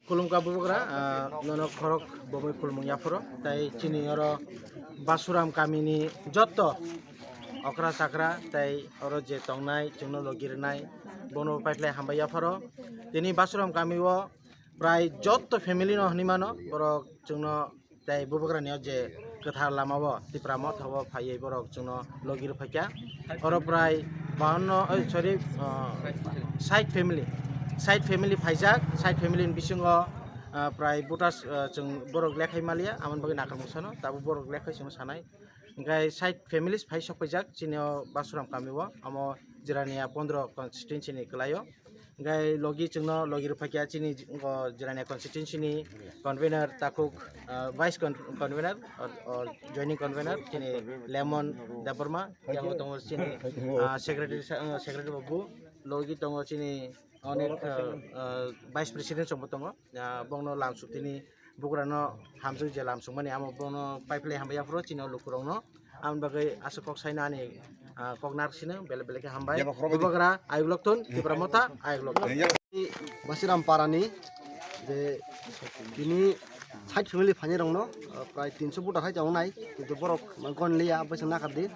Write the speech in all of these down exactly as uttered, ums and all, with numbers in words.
Khulumkha bubagra, ah, nono khorok bomwi khulumung yaphoro, tai chini oro Basuram kamini jotto okra chakra tai oro je tongnai chwngno logi rwnai bono paiphlai hambai yaphoro. Tini Basuram kamio prai jotto family no hinwi mano, borok chwngno tai bubagrani o je kwthar lama o Tipra Motha o phaiwi borok chwngno logi rwphaikha. Oro prai bawanno, oi, sorry, ah, sait family, sait family phaijak, sait family ni bisingo, ah, prai voters, ah, chwng borok lekhai maliya, amoni bagwi nakarmung sano, tabuk borok lekhai chwngno sanai. Hingkhai sait families phai sok paijak chini o Basuram kami o, amo Jirania pondro constituency ni kwlai o. Hingkhai logi chwngno logi rwphaikha chini, o, Jirania constituency ni convener takhuk, ah, vice con-, convener or, or joining convener chini Lemon Debbarma, yang tongo chini, ah, secretary sa-, ah, secretary babu, logi tongo chini onek, ah, ah, vice president chwngbo tongo, ah, bongno lamsuk tini bugrano hamjak je lamsukmani amo bono paiphlai hambai yaphuru chini o lukurokno. Aboni bagwi aswk kok saino ani, ah, kok narwk sino, belai belai khe hambai. Bubagra ayuk lokthun, Tipra Motha ayuk lokthun. Basiram parani je tini sait family phainai rokno, ah, prai tinso voter hai tongnai, kintu borok gon liya, aboni se nakardi.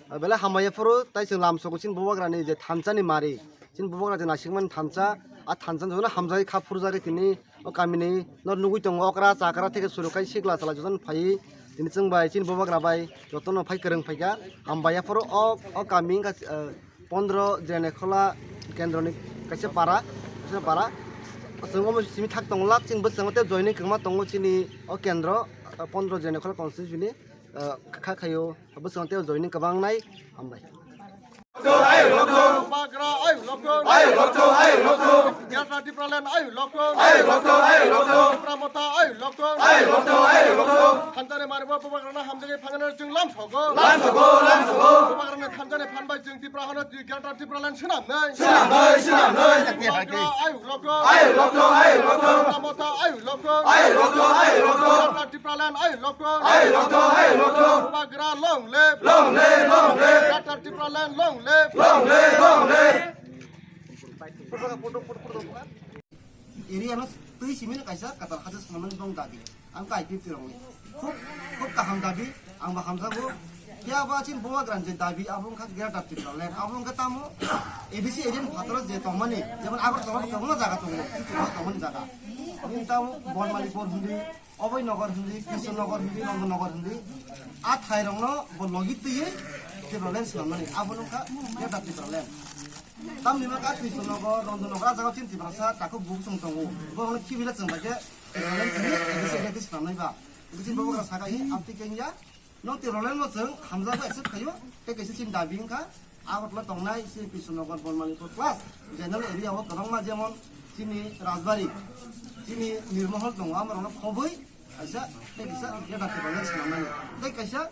Ah, belai hambai yaphuru, tai chwng lamsogo chini bubagrani je thansani mari, chini bubagra je nasikmani thansa, a thansa jono hamjagwi kha phurjagwi tini o kamini no nugwi tongo, okra chakra theke suru khai sikla chala jotono phaiwi tini chwng bai chini bubagra bai jotono phai kwrwng phaikha. Hambai yaphuru o, o kami wngkha, eh, pondro Jirania Khola kendroni kaisa para, kaisa para. Chwng omo simi thak tongo lak chini bwskango tei joining kwbangma tongo chini o kendro, eh, pondro Jirania Khola constituency ni, eh, kha khaio bwskango tei joining kwbang nai. Hambai. Bubagra ayuk lokthun. Ayuk lokthun, ayuk lokthun. Greater Tipraland ayuk lokthun. Ayuk lokthun, ayuk lokthun. Tipra Motha ayuk lokthun. Ayuk lokthun, ayuk lokthun. Thansani maribo bubagrano hamjagwi phainai chwng lamsogo. Lamsogo, lamsogo. Bubagrani thansani phan bai chwng Tipra hano Greater Tipraland swnamnai. Swnamnai, swnamnai. Bubagra ayuk lokthun. Ayuk lokthun, ayuk lokthun. Tipra Motha ayuk lokthun. Ayuk lokthun, ayuk lokthun. Greater Tipraland ayuk lokthun. Ayuk lokthun, ayuk lokthun. Bubagra long live. Long live, long live. Greater Tipraland long live. Long live, long live. Area no twi simi no kaisa kwtal hajar swnamnani bong dabi. Ang ka I P F T rokni. Khub, khub kaham dabi, ang bo hamjago. Phiya ba chini bubagrani je dabi, abo wngkha Greater Tipraland. Abo wngkha tamo A D C area ni phataro je tongmani, jemon Agartala kwbangma jaga tongo, Tripura tongmani jaga. Nini tamo Bonmalipur hindi, Abhay Nagar hindi, Krishnanagar hindi, Nandanagar hindi. A thairokno bo logi twiwi Tipraland swnamnani. Abo wngkha Greater Tipraland. Tamni hwnba khe Krishnanagar, Nandanagar, a jaga chini Tiprasa takhuk bukuchung tongo. Borokno khibi le chwng bai khe Tipraland tini A D C area twi swnamnai ba. Bini bubagra saka hi amtwi khe wngya. Nwng Tipraland no chwng hamjago accept khaio. Tei kaisa chini dabi wngkha Agartala tongnai chini Krishnanagar, Bonmalipur plus general area o kwbangma jemon chini Rajbari, chini Nirmohol tongo, amorokno khobwi kaisa tei kaisa Greater Tipraland swnamnani. Tei kaisa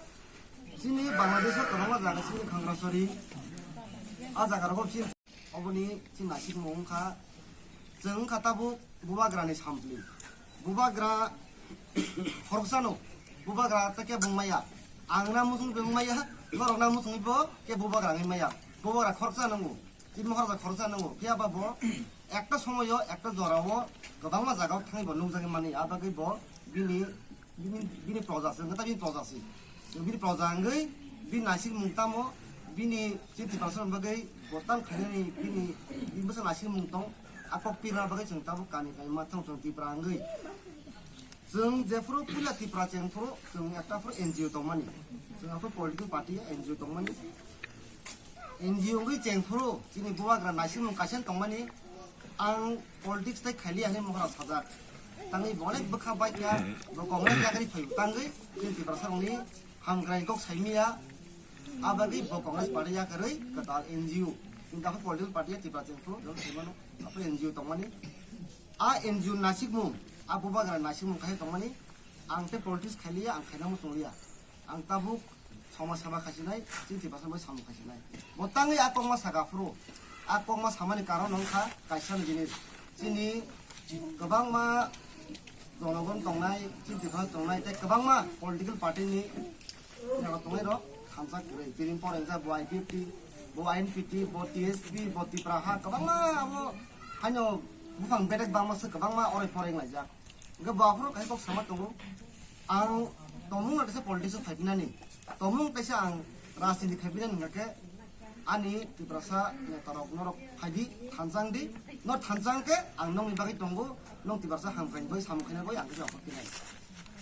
chini Bangladesh o kwbangma jaga chini Khangrasori, a jaga rogo chini Oboni chini naisingmung wngkha, chwng wngkha tabuk bubagrani sampli. Bubagra khoroksano, bubagra ta khe bung maya. Ang na muchung bung maya, norok na muchungwi bo khe bubagra wngwi maya. Bubagra khoroksa nango, chini khoroksa khoroksa nango. Phiya ba bo ekta somoyo, ekta jorao kwbangma jagao thangwi bo nukjagwi mani. A bagwi bo bini bini, bini proja se, wngkha ta bini proja se. Bini proja wngwi, bini naisingmung tamo, bini chini Tiprasa bagwi bo tam khainani bini, bini bwsa naisingmung tong, a kok pirna bagwi chwng tabuk kani kani ma thang chwng Tipra wngwi. Chwng jephuru puila Tipra chengphuru chwng ekta phuru N G O tongmani. Chwng aphuru political party N G O tongmani. N G O wngwi chengphuru chini bubagra naisingmung kaisa tongmani. Ang politics tei khailiya hinwi mohora sajak. Tangwi bo onek bwkha baikha, bo Congress yakarwi phaio. Tangwi chini Tiprasa rokni hamkrai kok saimiya, a bagwi bo Congress party yakarwi kwtal N G O. Chini takhuk political party ya Tipra chengphuru, jok saimano, aphuru N G O tongmani. A N G O naisingmung, a bubagra naisingmung kaisa tongmani. Ang tei politics khailiya, ang khaina muchungliya. Ang tabuk somaj seba khaisinai, chini Tiprasa bai samung khaisinai. Bo tangwi a kokma saka phuru, a kokma samani karon wngkha kaisa ni jinis. Chini kwbangma jonogon tongnai, chini Tiprasa tongnai, tei kwbangma political party ni jaga tongnai rok thamsa kwrwi. Tini pore wngkha bo I P F T, bo I N P T, bo T S P, bo Tipra ha, kwbangma abo haino Buphang bedek bangma se kwbangma oroi poroi wnglaijak. Hwnkhe bo aphuru kaisa kok sama tongo. Ang tongmung na kaisa politics o phaipinani. Tongmung kaisa ang rajniti phaipinani hwnkha khe ani Tiprasa netarok norok phaidi, thansa wngdi. Nor thansa wngkhe ang nokni bagwi tongo, nong Tiprasa hamkrai bai samung khaina bai ang kisa apot tinai.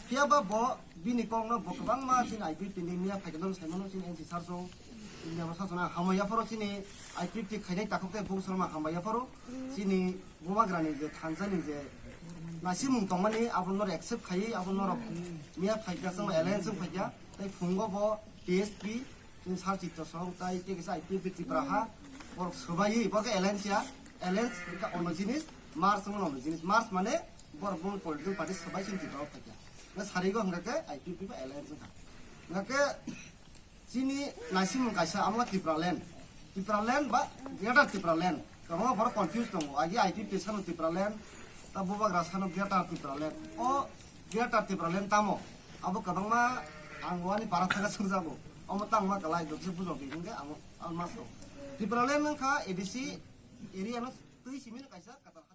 Phiyaba bo bini kokno bo kwbangma chini I P F T ni miya phaikhe nong saimano chini N C sir song. India bo sasana hambai yapharo chini I P F T khainai takhuk tei bung sorma hambai yapharo chini bubagrani je thansani je nasimung tongmani abo norok accept khaiwi abo norok miya phaikha chwng alliance wng phaikha tei phungo bo T S P chini sir Chitto song tai tei kisa I P F T Tripura ha borok swbaiwi bo khe alliance ya alliance wngkha ono jinis mars wngkha ono jinis mars mane borok bung political party swbai chini Tripura o phaikha. Nga sarigo hwnkha khe I P F T bo alliance wngkha. Hwnkha khe Chini naisimung kaisa amo Tipraland. Tipraland ba Greater Tipraland. Kwbangma borok confuse tongo. Agi I P F T sano Tipraland, ta bubagra sano Greater Tipraland. O Greater Tipraland tamo? Abo kwbangma ang wani para thaga sungjago. Omo tangma kalai dokse bujok di hwnkhe amo almost. Tipraland wngkha A D C area no twi simi no kaisa katar.